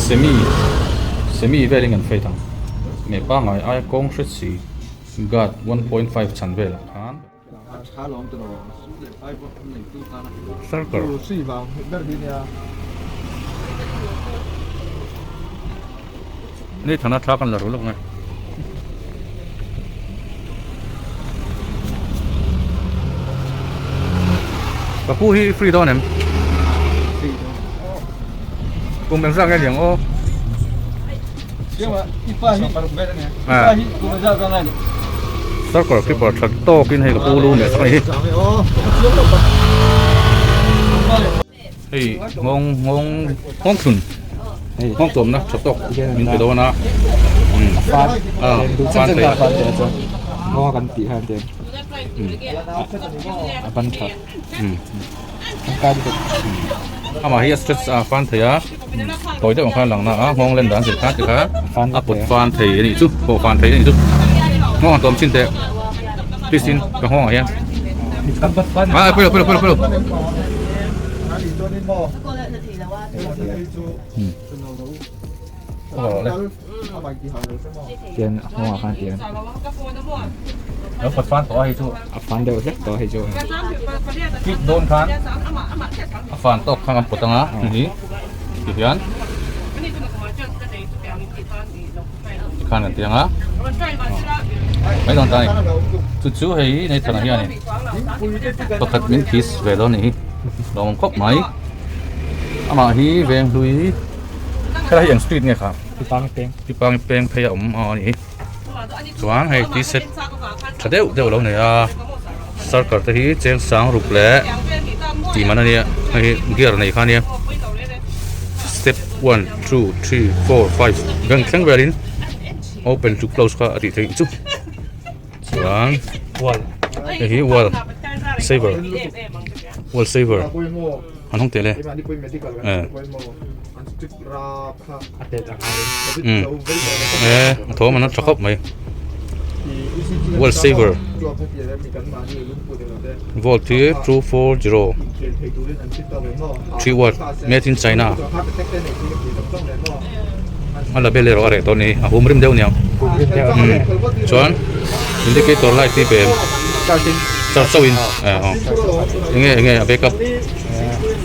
Semi semi velin kan fate ang. Meh pangngai aia kawng hret si guard 1.5 chhan velah khan. Circle. Ni thana thla kan la ru lawk nge. Ka pu hi free dawn em? Kum engzah nge niang aw? Circle keeper tha tawkin hei ka pu lu meh sak a ni hi. Hei nghawng nghawng nghawng thlun nghawng tuamna tha tawk min pe dawn a a fan thei a nghawng kan tih khan te a ban tha tangkai lutuk amah hi a stretch a fan thei a tawi deuh ang khan a lang na a nghawng len dan zir khan ti kha a pawt fan thei a nih chu pawh fan thei a nih chu nghawng an tuam chin teh please in ka nghawng ah hian. Ah, pui lo, pui lo, pui lo, pui lo. Tian a nghawng ah khan tian. Lo pawt fan tawh a hei chu. A fan deuh hlek tawh hei chu. Kik dawn khan a fan tawk khan kan pawt anga hi ti hian tikhan kan ti anga mai dawn ta a ni chu chu hei nei thana hianin pakhat min phis ve dawn a nih hi lawmawm khawp mai amah hi veng hlui helai hi eng street nge kha Tipang peng phei a awm a ni hi chuan hei t shirt tha deuh deuh a lo nei a sarkar te hi cheng sang ruk leh tih man a nia hei hi gear nei kha a nia step one two three four five bank thleng velin open to close kha a tih theih chu chuan hei hi wall saver wall saver an hawng teh le eh. Eh, a thawm an tha khawp mai. World Saver. Volt hi 240 3 watt made in China. A label erawh a reh tawh a ni a hum rim deuh aniang. Chuan indicator light hi pe charge chauhin eh aw enge enge a backup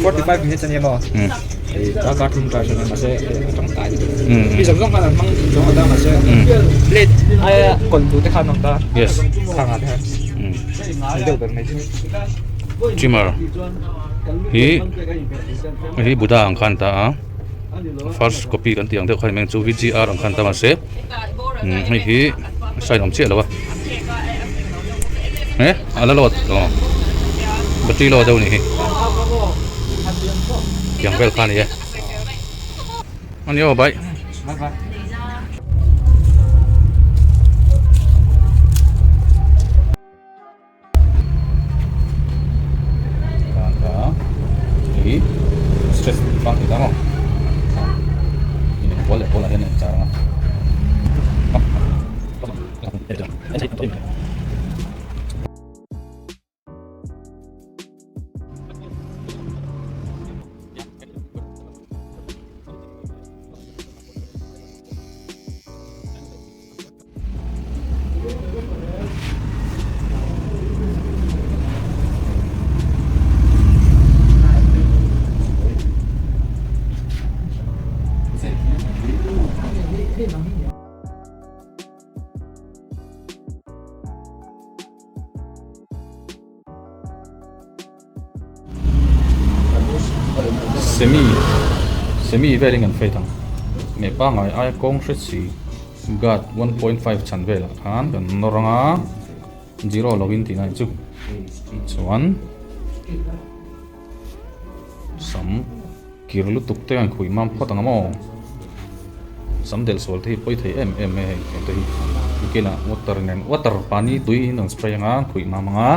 45 minutes ania maw. Yes. Trimmer hi hi Buddha ang khan ta a first copy kan tih ang deuh kha ni mai ang chu V G R ang khan ta mahse hei hi sign awm chiah lo a eh a la load aw battery load deuh a nih hi. Tiang vel kha a ni e. A ni aw bye. Hi stress bang thei ta maw. Ball leh ball ah hian a inchar ang a. Semi semi velin kan fate ang meh pangngai aia kawng hret si guard 1.5 chhan velah khan kan nawr anga zero login tih na chu chuan sam kir lutuk te an khuih mam phawt ang a maw sam delh sual te hi pawi thei em em mai a hei te hi bikinah water nen water pani tui in an spray anga an khuih mam anga.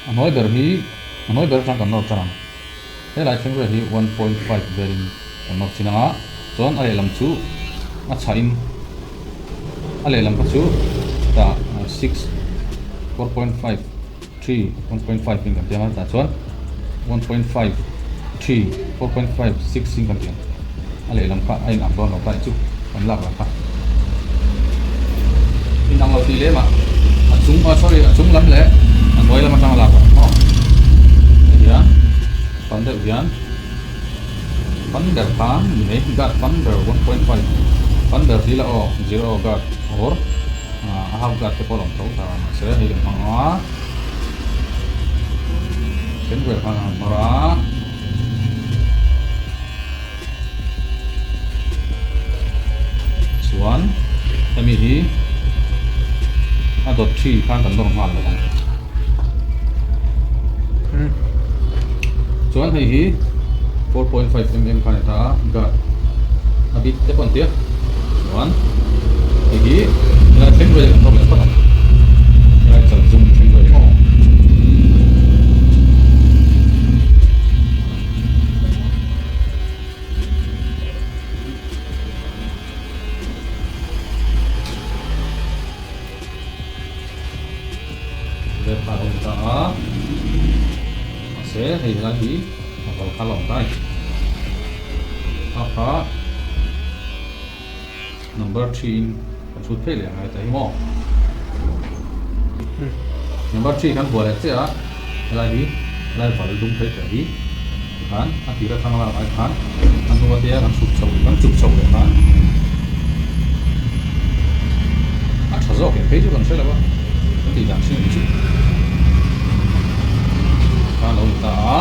A hnuai ber hi a hnuai ber atang kan nawr tan ang helai thleng vel hi 1.5 velin kan nawr chin ang a chuan a lehlam chu a chhah in a lehlam kha chu. Hetah 6 4.5 3 1.5 in kan ti ang a, tah chuan 1.5 3 4.5 6 in kan ti ang. A lehlam kha a inang dawn lo ta chu kan lak lam kha. Inang lo tih lem ah a chung ah sorry a chung lam leh a hnuai lam atang a lak ang maw. Hei hian pan deuh hian pan ber khan ni mai guard pan ber 1.5 pan ber tih lah aw zero guard or a half guard te pawh a lawm tho ta mahse hei kan hmang a then vel khan a han nawr a. Chuan hemi hi a dawt thi khan kan nawr nghal lo ang. Chuan hei hi 4.5 mm khan a ni ta a guard a bit te pawh an ti a. Chuan hei hi helai thleng vel kan nawr leh phawt ang. Helai chal zum thleng vel hi maw. Lehkha a awm ta a, mahse hei helai hi a kal kha la awm ta a ni. A kha number 3 in kan chhut phei leh ang a heta hi maw. Number 3 kan buai leh chiah a, helai hi helai val dum phei teh hi tikhan a tir atang lak ai khan a hnu atia kan chhuk chho kan chuk chho leh khan a tha zawk em phei chu kan hre lo a, kan tih dan hring chu khan lo ni ta a,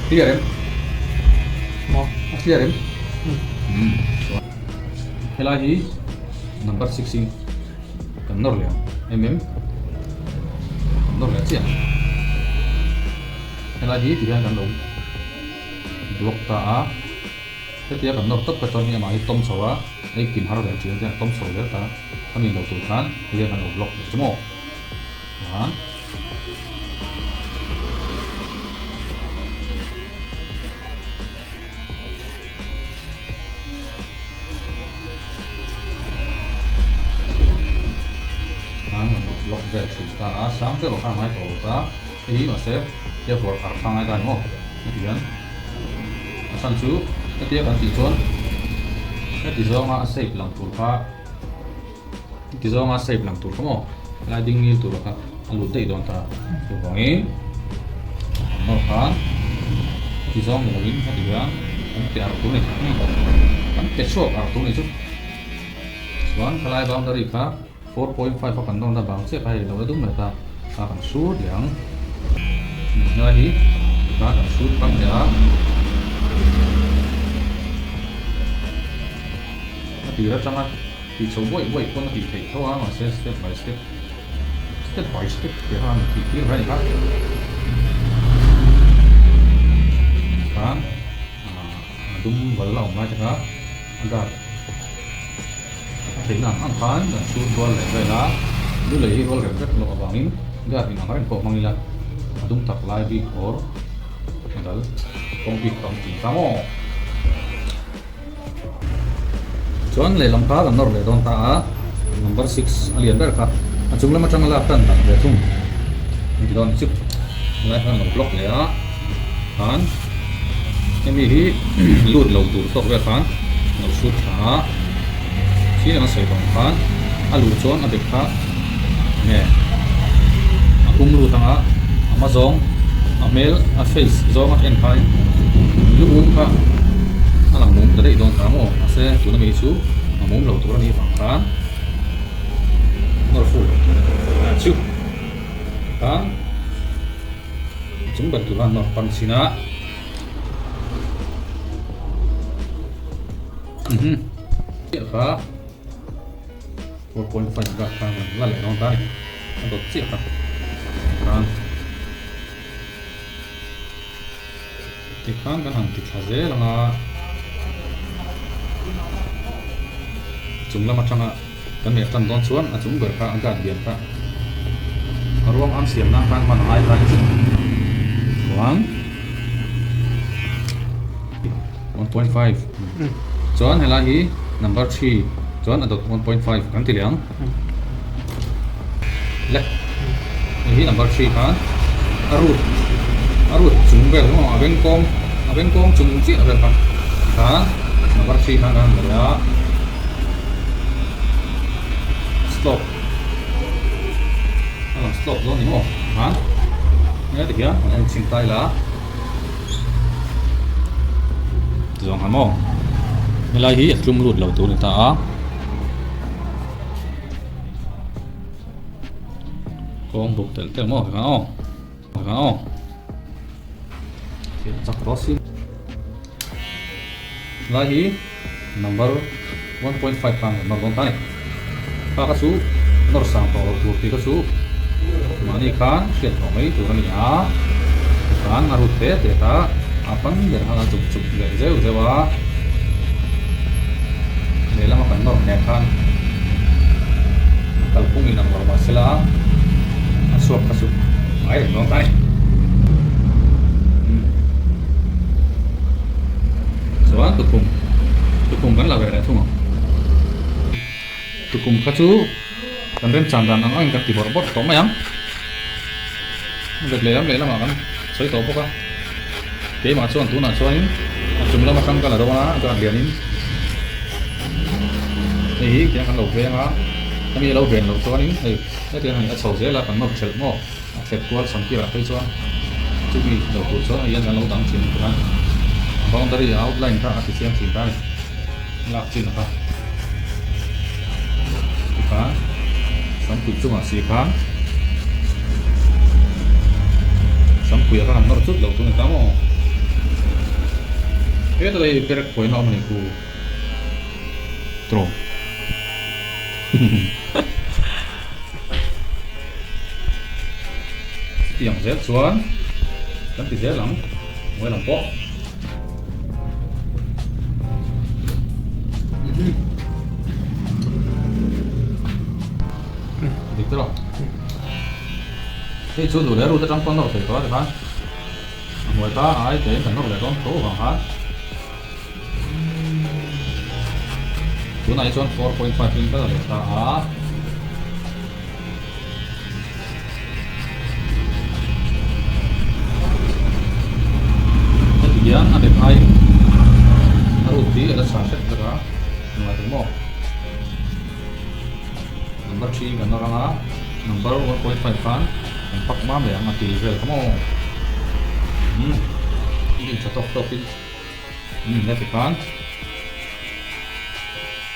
clear em? Maw a clear em? Umm. Helai hi number 6 in kan nawr leh ang em em kan nawr leh chiah helai hi tihian kan lo block ta a hetia kan nawr tawp kha chuan hei amah hi tawm chho a ei kim har ve thin a tawm chho zel ta a mi lo tur khan hei hian kan lo block leh chu maw chuan. Block vel thin ta a sang deuh a kha ngai tawh lo ta hei hi mahse tia vawrh ar kha ngai ta ni maw heti hian a chhan chu hetia kan tih chuan heti zawnga a shape lang tur kha heti zawnga a shape lang tur kha maw helai ding ngil tur kha a lut daih dawn ta chuvangin an nawr khan heti zawng ni lovin heti hian kan pe arh tur a ni kan pe chhuak arh tur a ni chu chuan khalai boundary kha 4.5 a kan nawrna bang chiah kha hei lo la dum leh ta kha kan sut leh ang helai hi kha kan sut pang leh a a tir atanga tih chho buaih buaih pawn a tih theih tho a mahse step by step Step by step tih kha an tih tir reng a khan a dum val la awm lai te kha a guard a theihna ang ang khan kan chhut rual leh vel a lu lei hi rual rem vek loh avangin guard in ang reng pawh hmang ila a dum tak lai bik or a dal kawng bik ka awm thin ta maw. Chuan lehlam kha kan nawr leh dawn ta a, number 6 a lian ber kha a chung lam atanga lak tan dan ve thung an ti dawn ni chu. Helai khan lo block leh a, khan hemi hi lut lo tur tawk vel khan lo shoot thla a, thil ang a sawi vang khan a luh chuan a bek kha nge a pum lut anga a hma zawng a hmel a face zawng a en khain lu um kha a lang mum ta daih dawn ta maw mahse tuna mi chu a mum lo tur a nih vang khan nawr fuh lo tur a chu khan chung ber tur khan nawr pan chin a. Kha 4.5 ka khan la leh dawn ta ni a dawt chiah kha khan tikhan kan han ti thla zel anga chung lam atanga kan leh tan dawn chuan a chung ber kha a guard lian kha a ruang am siam nan khan hman a ngai ta ni chu chuan 1.5 chuan helai hi number 3 chuan a dawt 1.5 kan ti leh ang. Le hei hi number three khan a root a root chung vel maw a beng kawng a beng kawng chung chiah vel kha tikhan number three khan kan han la leh a slope a lang slope dawn ni maw tikhan nge tikhian han en chhin ta ila zawng ha maw helai hi a tlum lut lo tur a ni ta a. Kawng buk telh telh maw kha aw kha aw thil chak tawh si lai hi number 1.5 khan kan nawr dawn ta a ni kha kha chu nawr sang tawh loh tur tih kha chu mahni khan hriat tawh mai tur a ni a tikhan a rut te te kha a pan ber khan a chuk chuk leh zeuh zeuh a lehlam a kan nawr hneh khan kalphung in ang lo mah sela a chhuak kha chu ngai reng dawn ta a ni. Chuan tukhum tukhum kan la ve leh thung ang tukhum kha chu kan remchan dan ang angin kan ti bawrh bawrh tawh mai ang vet lehlam lehlamah kan sawi tawh bawk a keimah chuan tunah chuanin a chung lam atang ka la dawn a guard lianin hei hi tiang kan lo veng a hemi a lo ven loh chuanin hei hetiang hei a chho zel a kan nawr thelh maw. A thlep kual chhan tirah phei chuan chumi lo tur chuan hei hian kan lo dang thin tur a ni. A boundary a outline kha a ti chiang thin ta a ni. Lak chin a kha tikhan sampui chungah si khan sampui a kha han nawr chut loh tur a ni ta maw? Heta hei perek pawina awm a ni ku trawng. Chutiang zel chuan kan ti zel ang hnuai lam pawh. Dik tawh lo. Hei chu duh leh rut atang pawn nawr thei tawh a tikhan a hnuai kha a ai tein kan nawr leh dawn tho vang khan. Tunah hi chuan 4.5 in ka la leh ta a. Heti hian a dep ai a rut hi a la chhah hret vek a, engah tur maw? Number 3 kan nawr ang a, number 1.5 khan kan pak mam leh ang a ti vel kha maw? Umm, in tha tawk tawkin. Umm heti khan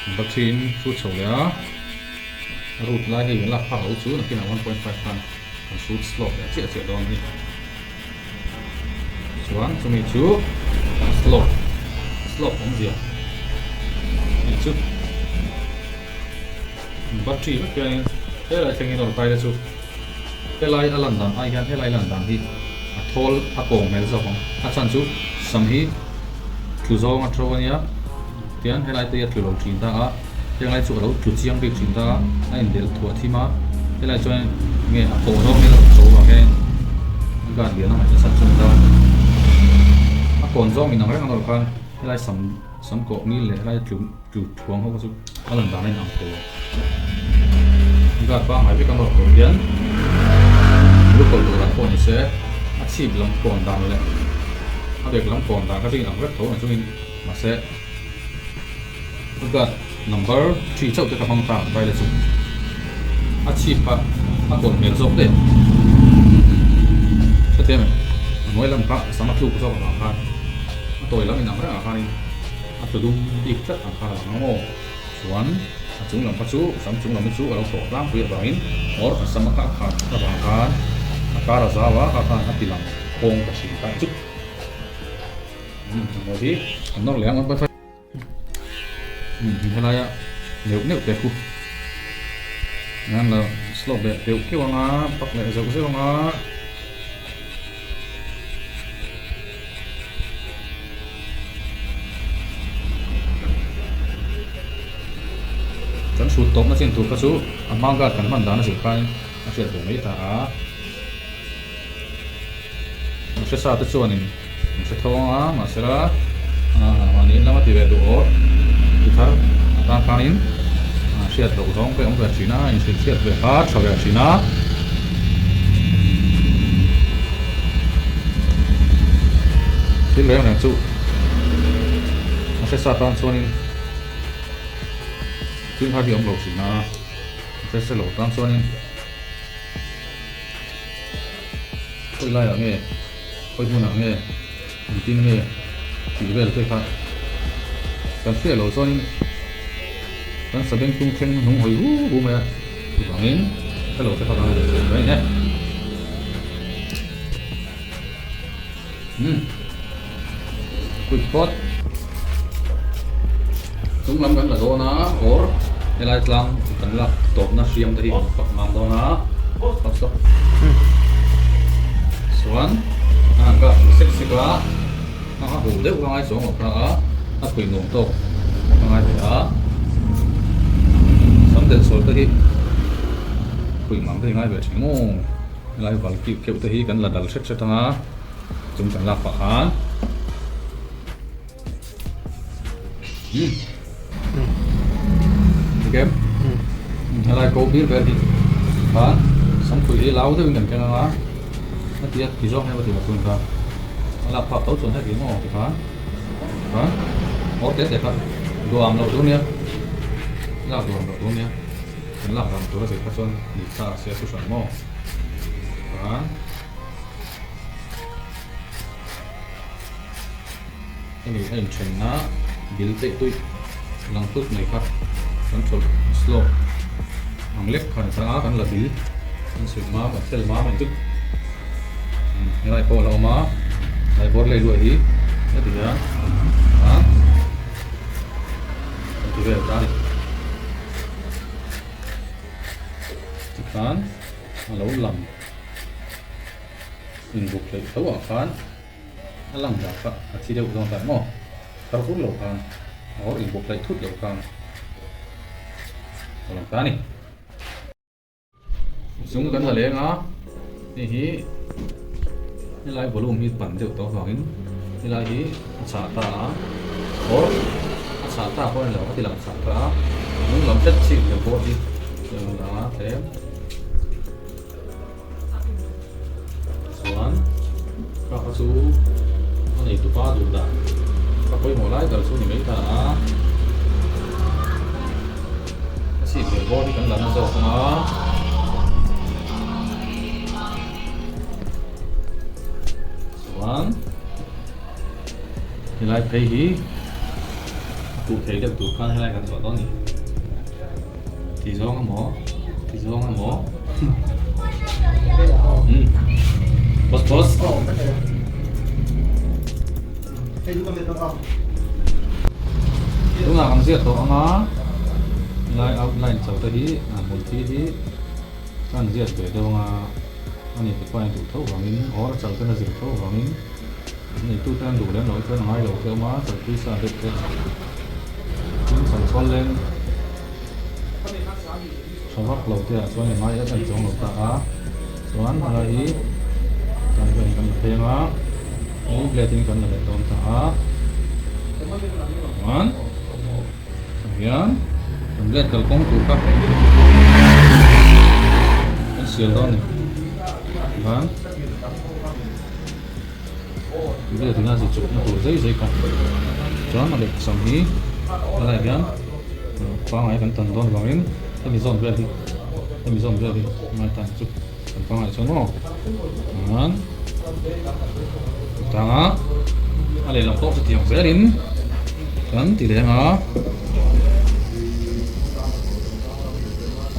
number 3 in hrut chho leh a a root lai hei kan lak phak loh chu nakinah 1.5 khan kan hrut slope leh chiah chiah dawn a ni chuan chumi chu slope slope awmzia hei chu number 3 vek hianin helai thlengin a rawn kai te chu helai a lan dan ai hian helai lan dan hi a thawl a kawng hmel zawk ang a chhan chu sam hi tlu zawng a tho a nia tian helai te hi a tlu lo thin ta a henglai chu a lo tlu chiang bik thin ta a a indelh thuah thim a helai chuan nge a kawh zawng hian a rawn chho vang hian a guard lian a ngaih nasa chu ta a kawn zawng inang reng a nawr khan helai sam sam kawh ngil leh helai tlu tlu thuang ho kha chu a lan dan a inang thei lo. Guard pangngai vek a nawr tur hian lu kawlh tur ah pawh ni se a chhip lam kawn dan leh a bek lam kawn dan kha chu inang vek tho ang chungin mahse guard number 3 chauh te ka hmang ta ang vai la chu a chhip kha a kawn hmel zawk daih ang hrethiam em a hnuai lam kha sam a tluk zawk avang khan a tawi lam inang reng ah khanin a tlu dum bik tlat ang khan a lang ang maw. Chuan a chung lam kha chu sam chung lam hi chu a lo tawh tlangpui avangin or a sam a kah khat avang khan a kar a zau a, kha khan a ti lang khawng ta thin ta chu. Umm a mawi hi an nawr leh ang 1.5 umm helaia neuh neuh te khu an la slope leh keuh keuh anga pak leh zeuh zeuh anga. Kan hrut tawpna chin tur kha chu a hma guard kan hman dan a zir khain a hriat ve mai ta a. An hre sa te chuanin an hre tho ang a, mahsela mahni in lama ti ve duh awr ti thar atan khanin hriat loh zawng pawh awm ve thin a, inhrilh hriat ve kha tha ve thin a. Thil reng reng chu a hre sa tan chuanin thil har hi a awm lo thin a, a hre se lo tan chuanin khawi laiah nge khawi hmunah nge engtin nge tih vel te kha kan hriat loh chuanin kan sabengtung thleng hnung hawi hu hu mai a, chuvangin hre lo te kha kan han inhrilh mai a ni. Umm quick phawt chung lam kan la dawn a or helai tlang kan lak tawpna hriam te hi kan fak mam dawn a stop stop chuan a han kap sek sek a a ha huh deuh ka ngai chuang loh kha a a phui nuam tawk ka ngai ve a sam del sawl te hi phui mam te hi ngai ve thin maw. Helai val keuh keuh te hi kan la dal hret hret ang a, chung kan lak pah khan umm dik em helai ko bir vel hi khan samkhuih hi lau deuhin kan keng ang a a ti a ti zawng hian va ti lo chun kha a lak phak tho chuan heti maw ti khan khan awr te te kha duam loh tur nia lak duam loh tur nia. Kan lak dan tur a zir kha chuan ni thla a sia chu hran maw? Chuan hemi a inthenna bil teih tuih lang tlut mai kha kan thawlh slope ang lek khan ta a kan la bil kan suih mam kan fel mam a ni chu helai pawh a la awm a tlai bawr lei luah hi heti hian a kan ti vel ta a ni. Tikhan a lo lang inbuk hleih tho ah khan a lang dah kha a thi deuh dawn ta maw thar vur lo khan or inbuk hleih thut lo khan a lang ta a ni. Chung kan la leng a, hei hi helai volume hi pan deuh tawh avangin helai hi a chhah ta a, or a chhah ta pawh a ni lo a ti lang chhah ta a, hnung lam hret chhip leh pawh hi a lo lang a tlem chuan kha kha chu a nei tupa duh dan ka pawimawh lai ber chu ni mai ta a. A chhip leh bawr hi kan la na zawk ang a. Chuan helai phei hi a kuh thei deuh tur khan helai kan zawh dawn a ni. Ti zawng emaw ti zawng emaw umm boss boss. Tunah kan ziah tawh ang a, helai outline chho te hi a hmul thi hi ka han ziat ve deuh ang a, a ni te pawh a duh tho vangin or a chal ten a zir tho vangin an neitu te an duh lem loh hi chuan a ngai lo te awm a, chal tui sa deuh te tin chal chhual leng tha vak lo te ah chuan a ngai em em chuang lo ta a, chuan helai hi tan hian kan la pheng a. Hei plate in kan la leh dawn ta a, chuan tah hian kan blade kalkawng tur kha kan sial dawn a ni chuan blade in a zi chukna tur zai zai kha chuan a lehkha sam hi helaiah hian pangngai kan tan dawn vangin hemi zawn vel hi hemi zawn vel hi ngai tan chu. Kan pangngai chuan maw chuan tanga a lehlam pawh chutiang zelin kan ti leng a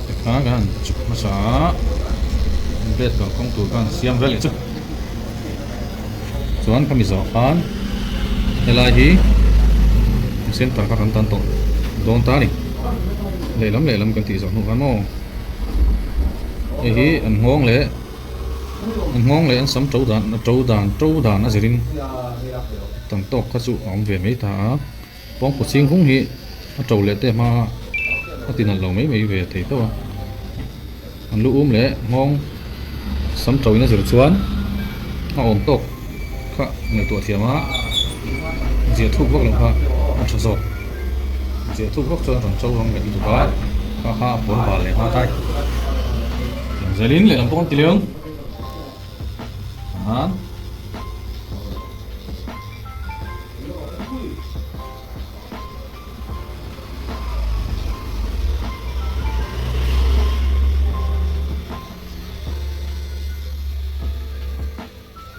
tikhan kan han chuk hmasa a bed kalkawng tur khan siam vel leh chu chuan khami zawh khan helai hi center kha kan tan tawh dawn ta a ni lehlam lehlam kan tih zawh hnu khan maw. Hei hi an nghawng leh an nghawng leh an sam to dan to dan to dan a zirin tam tawk kha chu a awm ve mai ta a pawngkaw chhing hung hi a to leh te hma a ti nalh lo mai mai ve thei tawh a an lu um leh nghawng sam to in a zir chuan a awm tawk kha ngaihtuah thiam a ziah thuk vak loh kha a tha zawk ziah thuk vak chuan a rawn to ang leh lutuk a. Kha kha a pawl bal leh nghal tai. Zelin lehlam pawh kan ti leh ang. An.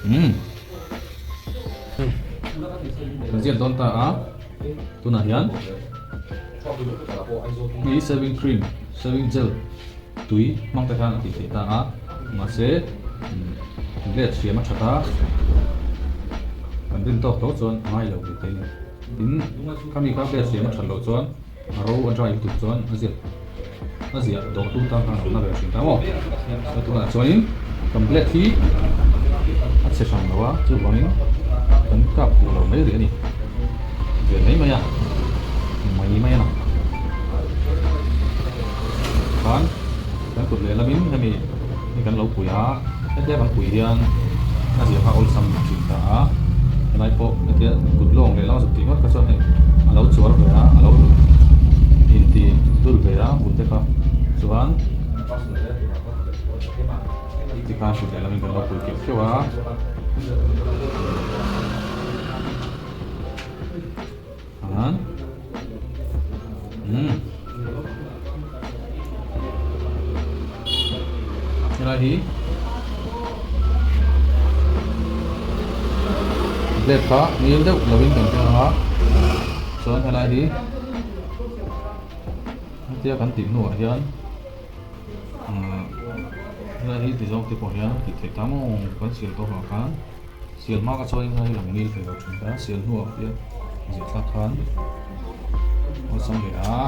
Umm. Kan ziak dawn ta a, tunah hian hei shaving cream, shaving gel tui hmang te khan a tih theih ta a, mahse blade hriam a that a, kan rin tawk tho chuan a ngai lo tih theih a ni. Tin, khami kha blade hriam a that loh chuan a ro a dry lutuk chuan a ziak a ziah dawh tum tan khan a awm na ve thin ta maw. Chuan tunah chuanin kan blade hi a chhe hran lo a, chuvangin kan kap huh lo mai rih a ni. Ve mai mai a, mai mai a na. Khan kan kut lehlamin hemi hi kan lo pui a, hetia kan pui hian a ziah kha awlsam thin ta a, helai pawh hetia kut lawng lehlam a zuk tih ngawt kha chuan hei a lo chuar ve a, a lo inti dul ve a kut te kha chuan tikhan kut lehlamin kan lo pui keuh keuh a. An umm helai hi blade kha ngil deuh lovin kan keng ang a chuan helai hi hetia kan tih hnuah hian umm helai hi ti zawng te pawh hian tih theih ta maw kan siam tawh ah khan. Sial hma ka chuan in hi lang ngil thei lo thin ta, sial hnuah hian zir thlak khan awlsam ve a.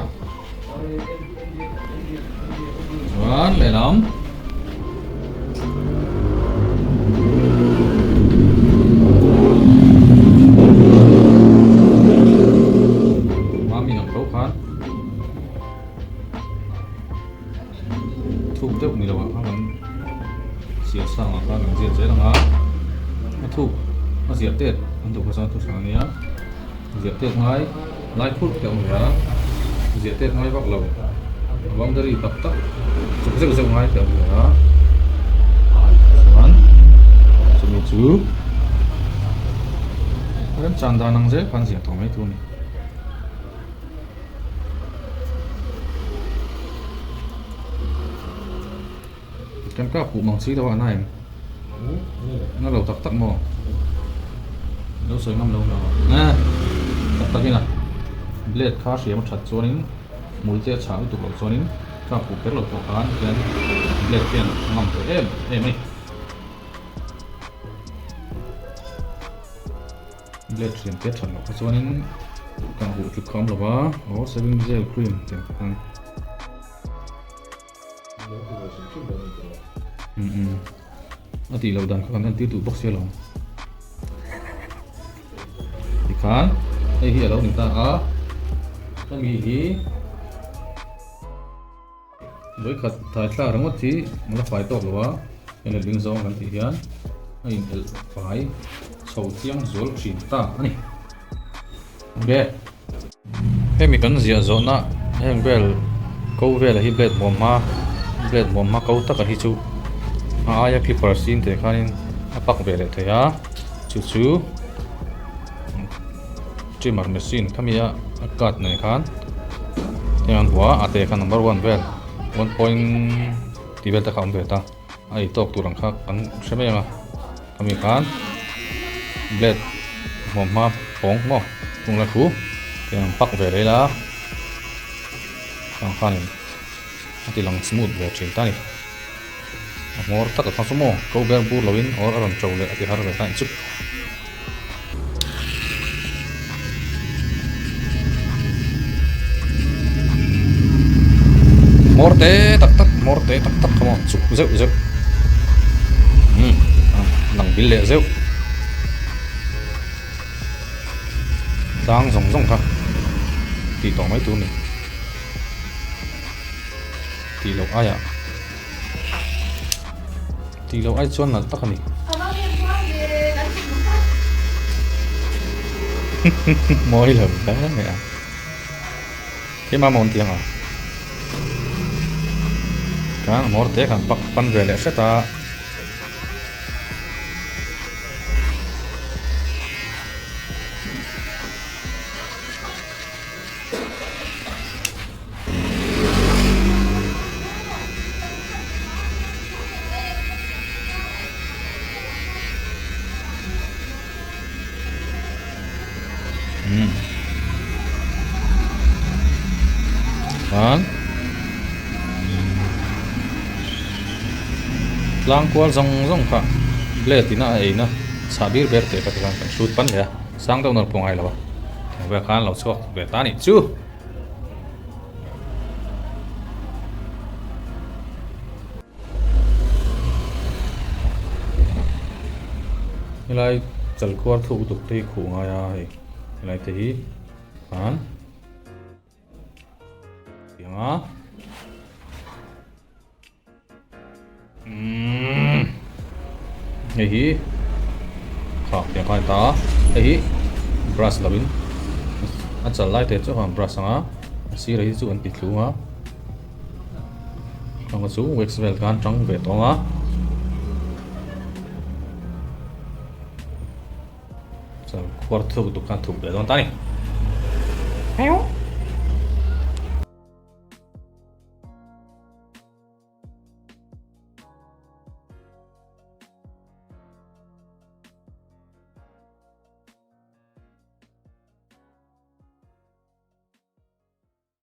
Chuan lehlam mami ang tho khan thuk deuh ni lo ah khan kan sial sang ah khan kan ziak zel ang a a thuk a ziah tet an duh kha chuan thu hran a nia ziah tet ngai lai phurh te a awm ve a ziah tet ngai vak lo a boundary tak tak chuk zeuh zeuh ngai te a awm ve a chuan chumi chu remchang dan ang zel khan ziah tawh mai tur a ni. Kan kap huh mang si lo a na em? Na lo tak tak maw? Lo sawi ngam lo na. Tak tak in a blade kha hriam a that chuanin hmul te a chhah lutuk loh chuanin kap huh kher lo pawh khan hian blade hian a ngam ve em em a ni. Blade hriam te that loh kha chuanin kah huh tluk kha awm lo va, aw shaving gel cream tih ang khan. Umm a tih loh dan kha kan entir duh bawk sia lo. Tikhan hei hi a lo ni ta a, hemi hi vawikhat thai thlak ringawt hi a la fai tawk lo a, heng letling zawng kan tih hian a in elh fai chho chiang zual thin ta a ni. Ok. Hemi kan ziah zawhna heng vel ko vela hi blade hmuam hma blade hmuam hma ko taka hi chu a aia clipper sin te khanin a pak ve leh thei a chu chu trimmer machine khami a a cut nei khan heng an hua a te kha number one vel 1 point tih vel te kha a awm ve ta a ei tawk tur ang kha kan hre mai ang a. Khami khan blade hmuam hma pawng maw tung la thu tiang pak ve leh ila ang khanin a ti lang smooth ve thin ta a ni a hmawr tak a kha chu maw ko ber bur lovin or a rawn to leh a ti har ve ta inchuk. Hmawr te tak tak hmawr te tak tak kha maw chuk zeuh zeuh umm lang bil leh zeuh tlang zawng zawng kha tih tawh mai tur a ni tih loh aiah Tih loh ai chuan nalh tak a ni. Mawi lo hle mai a. Keimah maw an ti ang a? Khan hmawr te kan pak pan ve leh hret a. Umm khan tlang kual zawng zawng kha blade in a eina chhah bir ber teh kha tikhan kan hrut pan leh a sang deuh nawr pawh ngai lo a tiang vel khan lo chhuak ve ta a nih chu. Helai chalkhuar thuk duk te hi khuh ngai a hei helai te hi khan tiang a umm hei hi kha tiang khan a ni ta a hei hi brush lo in a chal lai te chu a brush ang a a sirah hi chu an ti thlung a. Anga chu wax vel khan tang ve tawng a. Chuan khuar thuk duk khan thuk ve dawn ta ni.